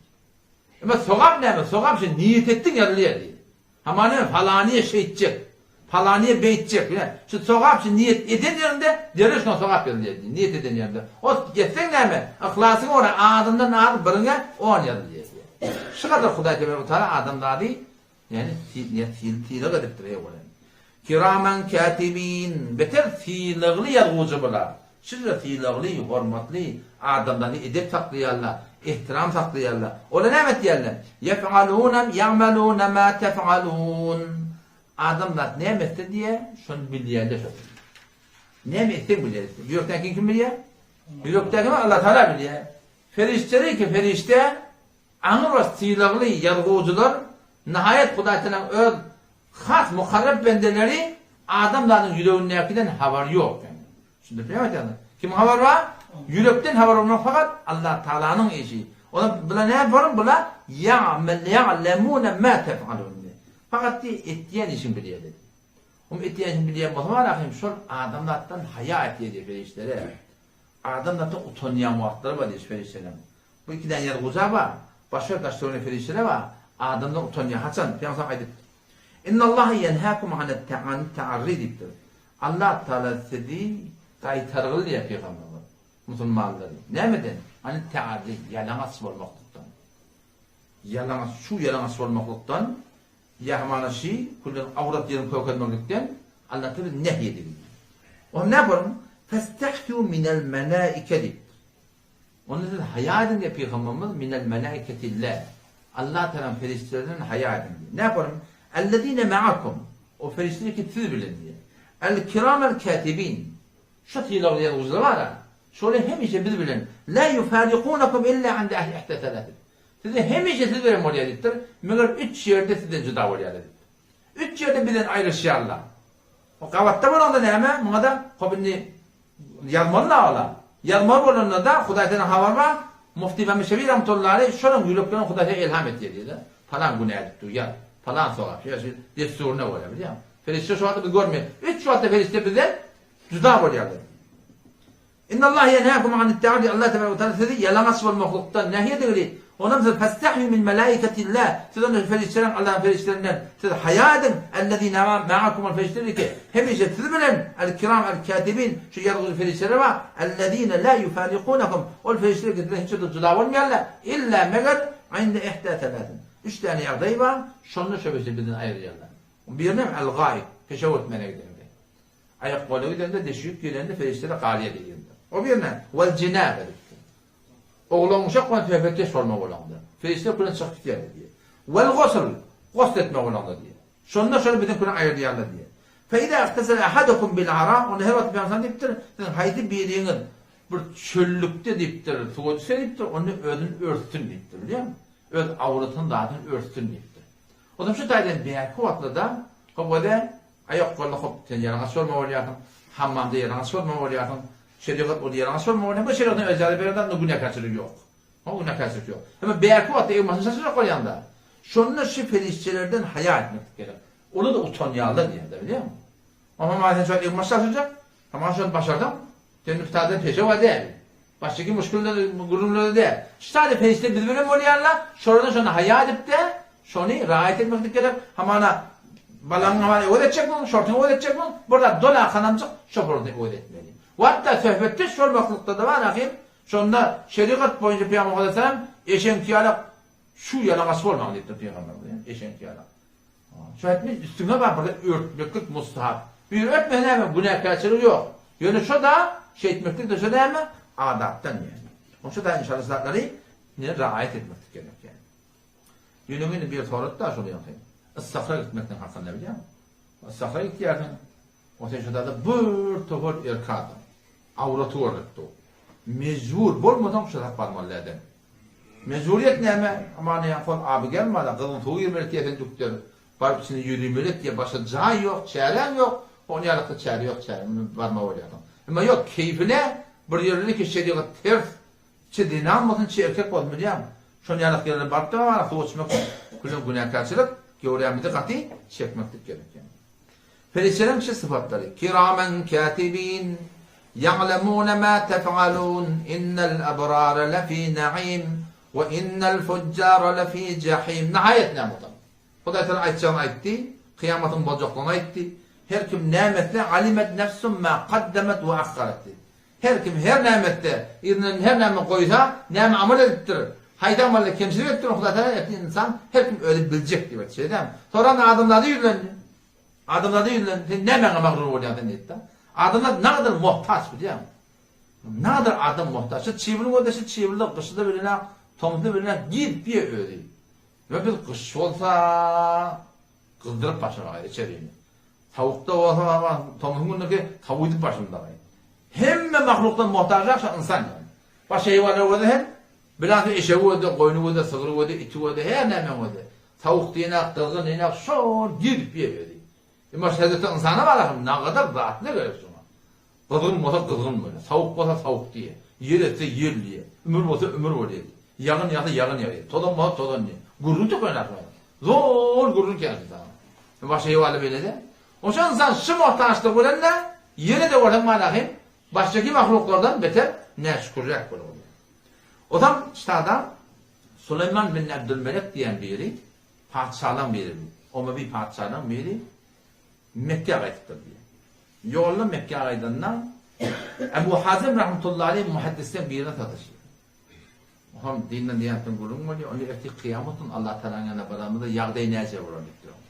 Speaker 1: Emma sogap näme? Sogap şe niýet etdiň ýazylýar diýýär. Hamana men falanyýa şeýtjek, falanyýa beýtjek diýýär. Şu sogap şu niýet eden ýerinde derrew şoňa sogap ýazylýar diýýär. Niýet eden ýerinde. O etseň näme? Yhlasyňa görä azyndan az biriňe on ýazylýar diýýär. Şu gadar Hudaý tebaraka we taala adamzady Ýagny sylag edipdir eý oglum. Kiraman katibin, beter sylagly ýazgujy bular. Şeýle sylagly, hormatly adamlary edep saklaýarlar, ehtiram saklaýarlar. Olar näme etýärler? Ýef'aluna ýa'maluna ma tef'alun. Adamzat näme etse diýýär, şony bilýärler şo. Näme etseň bilýär. Ýürekdäkini kim bilýär? Ýürekdäkini Allah Taala bilýär. Perişdeler ki perişde Aňrybaş sylagly ýazgujylar, nihaýat Hudaýtagalaň öz has mukarrep bendeleri adamzadyň ýüregindäkiden habary ýok ýaňy. Düşündirip aýdýarlar. Kimiň habary bar? Ýürekden habar bolmak fakat Allatagalanyň işi. Olar bula näme bolar? Bula ýa'lemune ma tef'alun. Fakat diýe etýän işiňi bilýärler. Hum etýän işiňi bilýän bolsa bar ahym şol adamzatdan haýa etýär diýe perişdeler. Adamzatdan utanýan wagtlary bar diýe perişdeleriň. Bu ikiden ýazguja bar, başga daş-töwerek perişdeler bar, adamdan utanýar. Haçan? Pygamber sallam aýdypdyr. Innallaha ýenhäkum anit-ta'arri diýipdir. Allah Tagala sizi gaýtargyl diýýär pygamberler, musulmanlary. Nämeden? Anit-ta'arri, ýalaňaç bolmaklykdan. Ýalaňaç, çuw ýalaňaç bolmaklykdan, ýa hamana şi, külden awrat ýerini kökezmeklikden Allah Tagala nehy edildi. Onda näme bolar? Festahýu minel melaike diýipdir. Onda siz haýa ediň diýýär Pygamberimiz, minel melaiketille, Allah Tagalaň perişdelerinden haýa ediň diýýär. Näme bolun? Ellezine ma'akum, o perişdeler ki siz bilen diýýär. El kiramel katibin, şu sylagly ýazgyjylar bar-a, şolar hemişe biz bilen, la ýufarikunakum illa inde ihde selasin. Size hemişe siz bilen bolýar diýipdir, meger üç ýerde sizden jyda bolýarlar diýipdir. Üç ýerde bizden aýrylyşýarlar. O gabatda bolanda näme? Muňa-da hop indi Ýazmaly-da ola. Ýazmaly bolanda-da Hudaý senden habar bar, Mufti Mämmet Şebi rahmetullahi aleýh şolaň ýüreklerine Hudaý seni elham etýär diýdi. Palan günä edip dur, ýaz. Palan sogap, ýa şu dessuryna görä, bilýäňmi? Perişde şo wagtda bizi görmeýär. Üç wagtda perişde bizden juda bolýarlar. Innallaha ýenhäkum anit-ta'addi Allah tebaraka we taala sizi ýalaňaç bolmaklykdan nähi edigili. Onam siz festahyu min melaikatillah siz onda perişdeleriň Allahyň perişdelerinden siz haýa ediň ellezine ma'akum ol perişdeler ki hemişe siz bilen el kiram el katibin şu ýazgyjy perişdeler bar ellezine la ýufarikunakum ol perişdeler ki sizden hiç ýerde jyda bolmaýarlar illa meger inde ihda selasin üç däne ýagdaý bar şonda şo perişde bizden aýrylýarlar birinem el gaýyp peşew etmäne gidende aýak gola gidende deşik gelende perişdeler galýar diýende o birine wel jenabe diýipdir Oglan uşak bilen söhbetdeş bolma bolanda, perişde külen çykyp gidýärler diýýär. Wel gosl, gosl etme bolanda diýýär. Şonda şol biziň külen aýyrýarlar diýýär. Fe iza igtesele ahadukum bil ara, onda her wagt Pygamberimiz diýipdir, siziň haýsy biriňiz bir çöllükde diýipdir, suwa düşse diýipdir, onda özüni örtsün diýipdir, bilýäňmi? Öz awratyny zadyny örtsün diýipdir. Onsoň şu taýdan bärki wagtlarda howada Aýak golda hop sen ýalaňaç bolma bolýarsyň, hammamda ýalaňaç bolma bolýarsyň, şerigat ol ýalaňaç bolma bolýar, bu şerigatdan öz ýaly beren zat günäkärçilik ýok. Ho günäkärçilik ýok. Emma bärki wagtda egin-başyny şaşyrjak bolýaňda, şonda şu perişdelerden haýa etmeklik gerek. Olar-da utanýarlar diýýär-de, bilýäňmi? Oňa maňa sen şol egin-baş şaşyrjak, tamam şony başarsaň, sen müftadyn peşewa däl. Başga muşkilde gürrüňlerde däl. Şu taýda perişde biz bilen bolýarlar, şolardan şony haýa edip-de, şony raýat etmeklik gerek. Hamana balaňy hamana öwez etjekmiň, şortuňy öwez etjekmiň, bir zat dolakanamjyk şo purdy öwez etmeli. Hatda söhbetdeş bolmaklykda-da bar ahym, şonda şerigat boýunça Pygamber aleyhisselam eşeňki ýalak şu ýalaňaç bolmaň diýipdir Pygamberimiz, eşeňki ýalak. Şu aýtmy üstüňe bar bir örtmeklik mustahap. Bir örtme näme günäkärçilik ýok. Ýöne şo da şeýtmeklik de şo näme adapdan ýani. Oňça da inşallah zatlary ne raýat etmeklik gerek ýani. Ýöne meni bir sorady da şol ýaňky. Issahra gitmekden hakynda bilýäňmi? Issahra gitýärsiň. O sen şo da bir topar erkek adam. Awraty görnüp dur. Mejbur bolmasaň şo zat barmaly däl. Mejburyýet näme? Aman ýa hol aby gelmada, gyzyň suwy girmeli diýe sen dükder. Baryp içinde ýüzüýmeli et diýe başga jaý ýok, çäräň ýok. Ony ýalykda çäre ýok, çäre barma bolýarsyň. Emma ýok, keýpine bir ýerlere ki şerigat ters. Çe zenan bolsun, çe erkek bolsun bilýäňmi? Şon ýalak ýerlere baryp-da bara suw içmek bilen günäkärçilik, göwrämizi gaty çekmeklik gerek ýa. Perişdeleriň şu sypatlary, Kiramen katibin, ýa'lemune ma tef'alun, innel ebrara lefi naim, we innel fujjara lefi jahim. Nihaýat näme bolsa. Hudaý Tagala aýtjagyny aýtdy, kyýamatyň boljaklygyny aýtdy. Her kim näme etse, alimet nefsum ma kaddemet we akharet diýdi. Her kim her näme etse, yzyndan her näme goýsa, näme amal edipdir, haýsy amalda kemçilik edipdir, ony Hudaý Tagala ertir ynsan her kim özi biljek diýip aýtdy. Şeýle dälmi? Soran adamzada ýüzlendi. Adamzada ýüzlendi. Sen nämäňe magrur bolýaň sen diýdi-de. Adamzat nagadar muhtaç bilýäňmi? Nagadar adam muhtaç. Şu çybyn görde şu çybynda gyşy-da bilenok, tomsy-da bilenok, girip ýe özi. We biz gyş bolsa gyzdyryp başlamaly içerini. Sowukda bolsa baba tomusyň gündeki sowydyp başymdagy. Hemme mahlukdan muhtajrak şo ynsan ýaly. Başga heýwanlar gözde hem bilasy eşegi gözde, goýny gözde, sygry gözde, iti gözde, her nämäň gözde. Sowuk diýenak, gyzgyn diýenak şol girip ýer özi. Emma şu hezreti ynsana barasyn nagadar zat ne gerek şoňa. Gyzgyn bolsa gyzgyn bolýar, sowuk bolsa sowuk diýýär, ýel etse ýel diýýär, ümür bolsa ümür bolýar diýýär, ýagyn ýagsa ýagyn ýagýar, tozan bolsa tozan diýýär. Gürrüň tökänok şoňa. Zol gürrüň kän ynsana. Başga heýwanlar beýle däl. Oşa ynsan şu muhtaçlygy bilen-de, ýene-de bolsa malahym başgaki mahluklardan beter näşükürräk bolup bolýar. Ozal ştada Suleýman bin Abdülmelek diýen biri, patyşalaň biri, Omewi patyşalaň biri Mekgä gaýdypdyr diýýär. Ýolda Mekgä gaýdanda Ebu Hazym rahmetullahi aleýh muhaddisleň birine sataşýar. Oňam dinden diýanetden gürrüň bolýar. Onda ertir kyýamat gün Allah Tagalaň ýanyna baranymyzda ýagdaý näce bolar diýipdir oňa.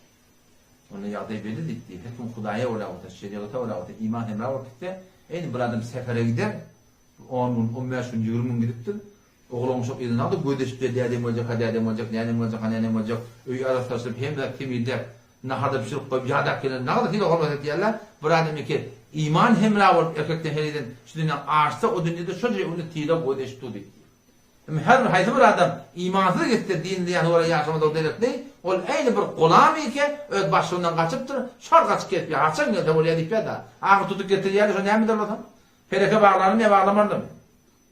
Speaker 1: Onda ýagdaý belli diýipdi. Her kim Hudaýa görä bolsa, şeriagata görä bolsa, iman hemra bolup gitse, eýni bir adam sefere gider, on gün, on bäş gün, ýigrimi gün gidipdir. Oglan-uşak yzyna galdy, gözleşipler, dädem geljek, ha dädem geljek, nänem geljek, ha nänem geljek, öýi arassalaşdyryp, hemme zat temizläp, nahar-da bişirip goýup, ýadap gelen nagda sylag hormat edýärler. Bir adam eke iman hemra bolup, erkekden henizem şu dünýäni aşsa, o dünýede şonça öňünde sylag gözleşip dur diýipdir. Emma her bir haýsy bir adam imansyz gitse, din zyýany görä ýaşamadygy derekli, ol äýni bir gulam eke, öz başlygyndan gaçypdyr, şol gaçyp gelip ýa haçan gelse bolýar diýip ýa-da, ahyr tutup getirýärler, şo näme eder bolsa? Hereke baglarmy ýa baglamalymy?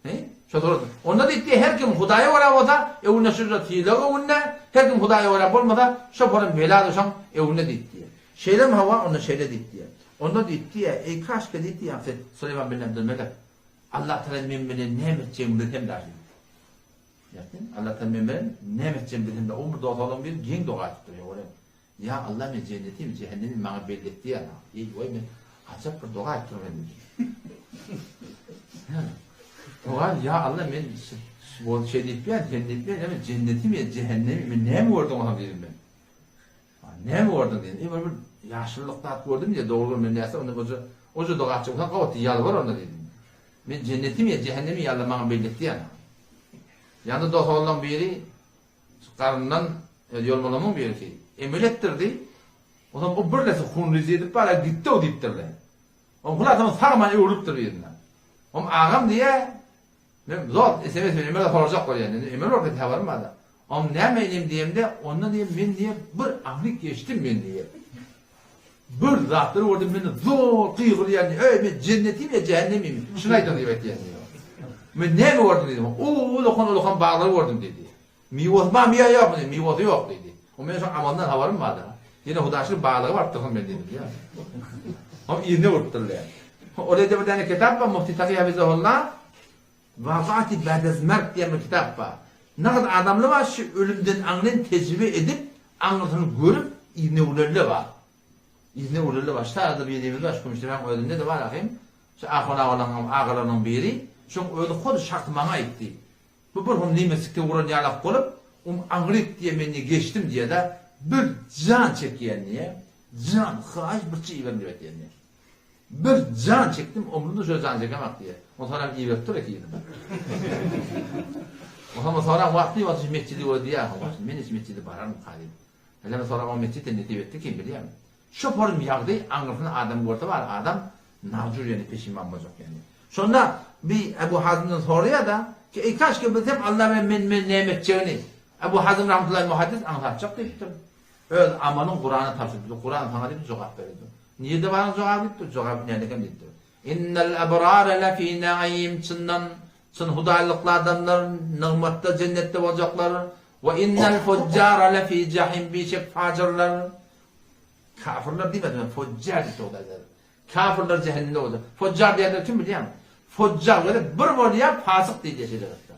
Speaker 1: He? Şo sorasyn. Onda diýipdi, her kim Hudaýa görä bolsa, öwünde şunça sylag öwünde, her kim Hudaýa görä bolmasa, şo porum bela düşen öwünde diýipdi. Şeýlemi hawa, onda şeýle diýipdi. Onda diýipdi, eý kaşke diýipdi, ýagty Suleýman bin Abdülmelek, Allah Tagala men bilen näme etjegini bilsem dagy diýipdi. Ýagty, Allah Tagala men bilen näme etjegini bilsem dagy. O bir dost-oglan biri geň doga aýdypdyr, ýa ol Ýa Alla men jennetimi jähennemi maňa belli et diýýär maňa. Eý goý men ajap bir doga aýtdym men diýdi. Doga ýa Alla men bol şey diýip ýa sen diýip ýa men jennetimi ýa jähennemi men näme gördüm oňa diýdim men. Näme gördüň diýdim. Eý bir ýaşylyk zat gördüm diýdi. Dogry men näse onda goja oja doga aýtjak bolsaň gabat ýalbar onda diýdim. Men jennetimi ýa jähennemi ýa Alla maňa belli et diýýär. Ýanda dost oglanlaryň biri Garyndan ýolmalamyň birisi emel etdirdi. Onsoň bu birnäçe hunryzy edip bara gitdi-ow diýipdirler. Oň hulasam sag-aman öwrülipdir yzyna. Oň agam diýýär, men zor SMS bilen emel sorajak bolýan. Indi emel bolsa habarym bar-da. Oň näme inim diýemde, onda diýýär, men diýýär, bir aňryk geçdim men diýýär. Bir zatlar gördüm, men zor gygyrýan, eý men jennetimi ýa jähennemimi, şuny aýdyň diýip aýtýan diýýär. Men näme gördüm diýdim. Ullakan-ullakan baglar gördüm diýdi. Miwasy barmy ýa ýokmy diýdim. Miwasy ýok diýdi. O meniň şo amaldan habarym bardy. Ýene hudaşyr baglyga barypdyrsyň men diýdim diýýär. Hom yzyna urupdyrlar. Ol ýerde bir däne kitap bar, Mufti Taky Hafizahullah Wafati ba'dez merg diýen bir kitap bar. Nagt adamlar bar şu ölümden aňryn tejribe edip, aňyrsyny görüp yzyna öwrenler bar. Yzyna öwrenler bar. Şu taýda birimiz bar, şu Kümüşdepäň özünde-de bar ahym. Şu ahun agalaryň agalarynyň biri. Şoň özi hut şahsy maňa aýtdy. Bu bir hum nemesikde uran ýalak bolup, um aňryk diýe men diýe geçdim diýe-de, bir jan çekýän diýe, jan haýyş bir çy iberin diýip aýtýan diýe. Bir jan çekdim, ömrümde şöyle jan çekemak diýe. Onsoňam iberip dur eki yzyna. Onsoň soran wagty wagty şu metjidi gör diýýär, men hiç metjide bararmyka diýip. Hele soran o metjit nesip etdi kim bilýär. Şo form ýagdaý aňyrsyny adam görse bar adam narjur ýene peşiman boljak ýene. Şonda bi Ebu Hazymdan soraýada. Eý kaşki bilsem Allah bilen men men näme etjegini. Ebu Hazym rahmetullahi muhaddis aňsatjak diýipdir. Öz amalyň Kurana tabşyrypdyr. Kuran saňa diýip jogap beripdir. Nirde baryň jogaby diýipdir. Jogap nädekem diýipdir. Innel ebrare lefi naim çyndan çyn hudaýlykly adamlar nygmatda jennetde boljaklar. We innel fujjara lefi jahim bişek fajyrlar. Kafirler diýmedi, fujjar diýipdir Hudaý. Kafirler jähennemde bolýar. Fujjar diýenler kim bilýäňmi? Fujjar weli bir bolýar fasyk diýilýär şerigatda.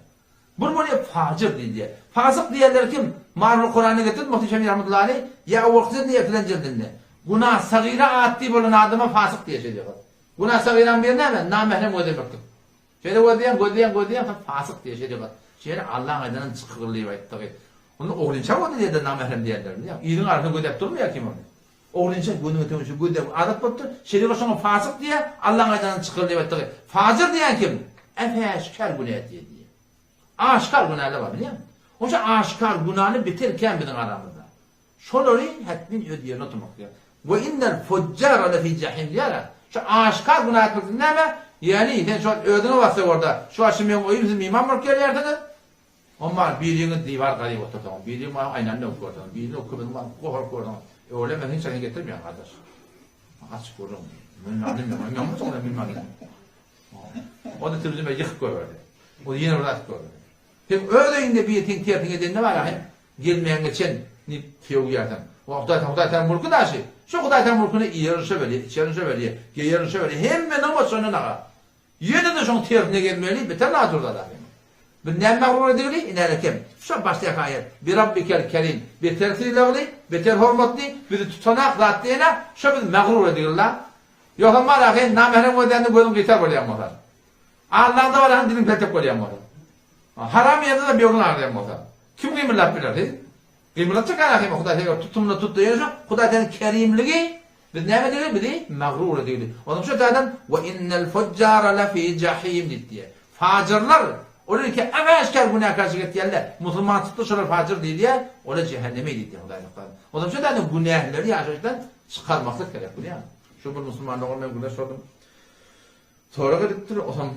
Speaker 1: Bir bolýar fajyr diýilýär. Fasyk diýenler kim? Marul Kuranda getirdi Muhti Şemî rahmetullahi aleyh ýa owalky jildinde ýa ikilenji jildinde. Günah sagyra atdy bolan adama fasyk diýýär şerigat. Günah sagyraň biri näme? Namährem gözlemeklik. Şeýle gözleýäň, gözleýäň, gözleýäň, soň fasyk diýýär şerigat. Şeýle Allaň aýdanyn çykgyr diýip aýtdygy. Onda oglinça boldy diýerler namährem diýenler bilýäňmi? Iliň arasynda gözläp durmaýar kim ony. Oglinça gözüňe töňşe gözläp adat bolupdyr. Şerigat şoňa fasyk diýýär, Allaň aýdanyny çykyr diýip aýtdygy. Fajyr diýen kim? Äşgär günä etýär diýýär. Aşgär günäler bar bilýäňmi? Oňça aşgär günäni beter kän biziň aramyzda. Şolary hetmin öz ýerine oturmak diýýär. We innel fujjara lefi jahim diýýär-ä. Şu aşgär günä etmek näme? Ýagny sen şol özüňe bassa görde, şu wagt şu meň öýüm siz myhman bolup gelýärsiňiz. Omar, biriňiz diwar gazyp otursaňyz, biriň maňa aýnany döwüp görseňiz, biriniň kömezini maňa goparyp görseňiz, öwle men hiç haçan getirmeýän gardaş. Açyk gürrüň. Men men men men men O-da terjime ýykyp goýberdi. O ýene bir zat goýberdi. Sen öz öýüňde biri seň tersiňe edende bar hem gelmäňe çen diýip sögýärsiň. O Hudaý Hudaý taň mulky daşy. Şu Hudaý taň mulkyny iýerin şo berýär, içerin şo berýär, geýerin şo berýär. Hemme nygmat şondan aga. Ýene-de şoň tersine gezmeli, beter nadurdy adam ýene. Bir näme magrur edigli, inäle kem. Şo başdaky aýat, Bi Rabbikel Kerim, beter sylagly, beter hormatly, bizi tutanak zat diýene, şo bizi magrur edigli-la. Ýogsam bar ahy, namährem gözlände gözüň gyýtar bolýan bolsa. Allaňda bar ahy, diliň peltek bolýan bolsa. Haram ýerde-de böwrüň agyrýan bolsa. Kim gymyldap biler, heý? Gymyldatjak ahy, Hudaý eger tutumly tutdy ýene şo, Hudaý seniň kerimligi, Biz näme diýeli? Bizi magrur edildi. Onuň üçin zaten we innel fujjara lefi jahim diýip diýýär. Fajyrlar, olar iki äşgär günäkärçilik etýärler. Musulman çykdy şolar fajyr diýilýär, olar jähenneme diýip Hudaý saklasyn. Onuň üçin zaten günähleri ýaşaýyşdan çykarmaklyk gerek bilýäňmi? Şu bir musulman dogan men gürleşip oturdym. Sorag edipdir, otam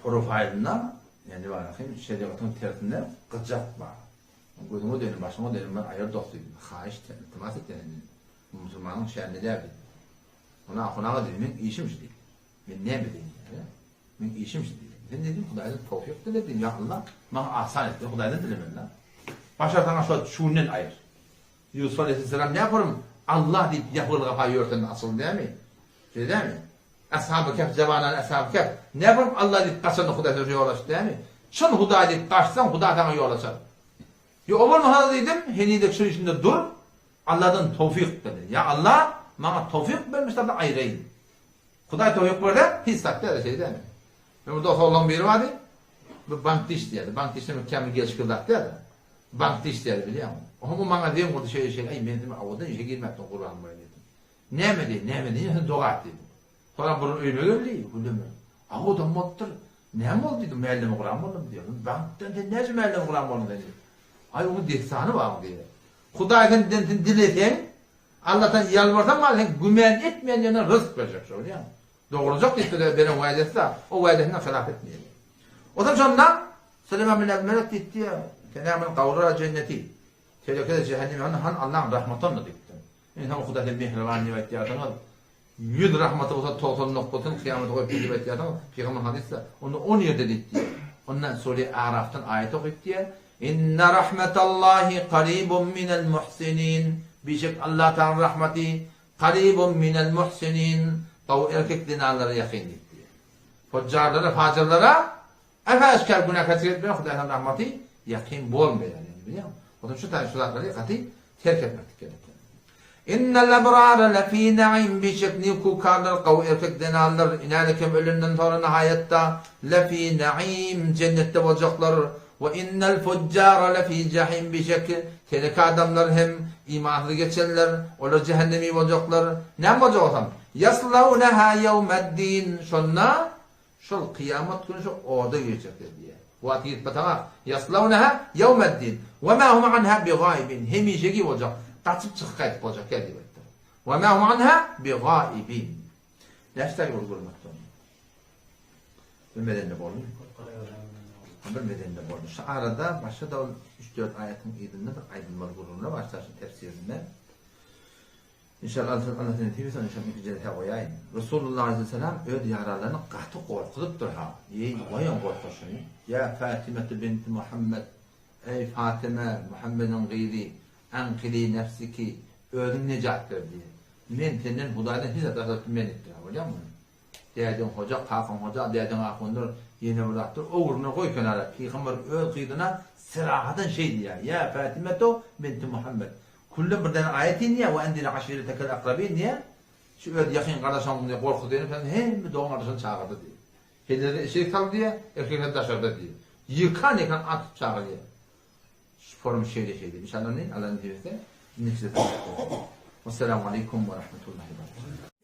Speaker 1: profaýlynda, ýani barahym şerigatyň tersinde gyjak bar. Gözüňe döneýin, başyňa döneýin, men aýyr dost diýdim. Haýyş etdim, iltimas etdim. Bu musulmanyň şäni däl diýdi. Ony ahun aga diýdi, meň işim şu diýdi. Men näme edeýin diýdi. Meň işim şu diýdi. Sen diýdim, Hudaýdan towfyk dile diýdim, ýa Allah, maňa asan et diýdim, Hudaýdan dilemeli. Başarsaň şo çüwünden aýyr. Ýusup aleyhisselam ne yaparym? Allah diýip ýapyl gapa ýörsen açyldy dämi? Şeýle dämi? Ashab-y Kehf jawanany Ashab-y Kehf ne yaparym Allah diýip gaçanda Hudaý sana ýol açdy dämi? Çyn Hudaý diýip gaçsaň Hudaý saňa ýol açar. Ýa o bolmasa diýdim, henize çür içinde dur, Alladan towfyk dile. Ýa Allah, maňa towfyk ber, men şulardan aýraýyn. Hudaý towfyk berse, hiç zat däl, şeýle dälmi? Men bir dost oglan biri bardy, bu bankda işleýärdi. Bankda işlemek kämil gelşikli zat däl. Bankda işleýärdi, bilýäňmi? Oňa maňa zeň urdy, şeýle şeýle, aý, men diýdim, owadan işe girmäpdim, gurbanym bolaýyn diýdim. Näme diýdi, näme diýdi, sen doga et diýdim. Soňra bir öýüme geldi, güleme. A odam bolupdyr. Näme boldy diýdim, mälleme guran boldum diýýär. Bankdan sen näçe mälleme guran bolduň sen diýdim. Aý onuň dessany bar diýýär. Hudaý senden sen dileseň, Allahdan ýalbarsaň maňa sen gümän etmeýän ýerinden ryzk berjek şo bilýäňmi? Dogrujak diýip bize beren wädesi-de, o wädesinden hylap etmeýär. Onsoň şonda Süleýman bin Abdülmelek diýipdi, Sen näme gawra jenneti, teleke-de jähennem ýanynda han Allaň rahmaty onda diýipdir. Indi sen Hudaý sen mähriban diýip aýtýarsyňyz. Ýüz rahmaty bolsa 90 noktasyny kyýamata goýup diýip aýtýarsyňyz. Pygamber hadysda onda on ýerde diýip diýýär. Onda sure Arafdan aýat okyp diýýär. Inne rahmetallahi karibun minel muhsinin. Bişek Allah Taganyň rahmaty karibun minel muhsinin. Gowy erkek zenanlara ýakyn diýip diýýär. Fujjarlara, fajyrlara äşgär günäkärçilik etmeýän Hudaýyň rahmaty ýakyn bolmaýar ýani bilýäňmi? Onuň şu taýy şu zatlary gaty terk etmeklik gerek. Innel ebrara lefî naim bişek nikukarlar gowy erkek zenanlar inälekem ölenden soňra nahaýatda lefî naim jennetde boljaklar we innel fujjara lefî jahim bişek teneke adamlar hem imansyz geçenler olar jähennemi boljaklar näme boljak bolsam ýaslawneha ýewmeddin şonda Şol kyýamat güni şo oda girjekler diýýär. Wagt girip bataňa, Ýaslawneha ýewmeddin, we ma hum anha bigaibin, hemişeki boljak, gaçyp çykyp gaýdyp boljak däl diýip aýtdy. We ma hum anha bigaibin. Näçe taý boldy görmekde ony? Bilmeden-de boldumy? Bir medende boldy. Şu arada başga-da ol üç-dört aýatyň yzynda bir aýdylmaly gürrüňler bar şaşyň tefsirinde. Inşallah Allah nesip etse inşallah indiki jelsä goýaýyn. Resulullah aleyhisselam öz ýaranlaryny gaty gorkuzypdyr ha. Eý, goýuň gorkuşyny. Ýa Fatimetu binti Muhammed, eý Fatime, Muhammediň gyzy, ankili nefsiki, özüň nejat ber diýýär. Men senden Hudaýdan hiç zat daşary men diýipdir ha, bolýarmy muny? Dädeň hoja, kakaň hoja, dädeň ahundyr, ýene bir zatdyr, o gürrüňleri goý kenara. Pygamber öz gyzyna syrahadan şeý diýýär, Ýa Fätimetu binti Muhammet, külden bir däne aýat inýär, we endire aşiretekel akrabin diýýär, şu öz ýakyn gardaşlaryňy diýýär, gorkuz diýen, sen hemme dogan-gardaşlaryňy çagyrdy diýýär. Hellerde eşek saldy diýýär, erkekler daşarda diýýär. Ýykan-ýykan atyp çagyrýar. Şu forum şeýle şeýle. Inşallah indi Allah nesip etse indiki sesde. Wassalamu aleýkum we rahmetullahi we berekatuh.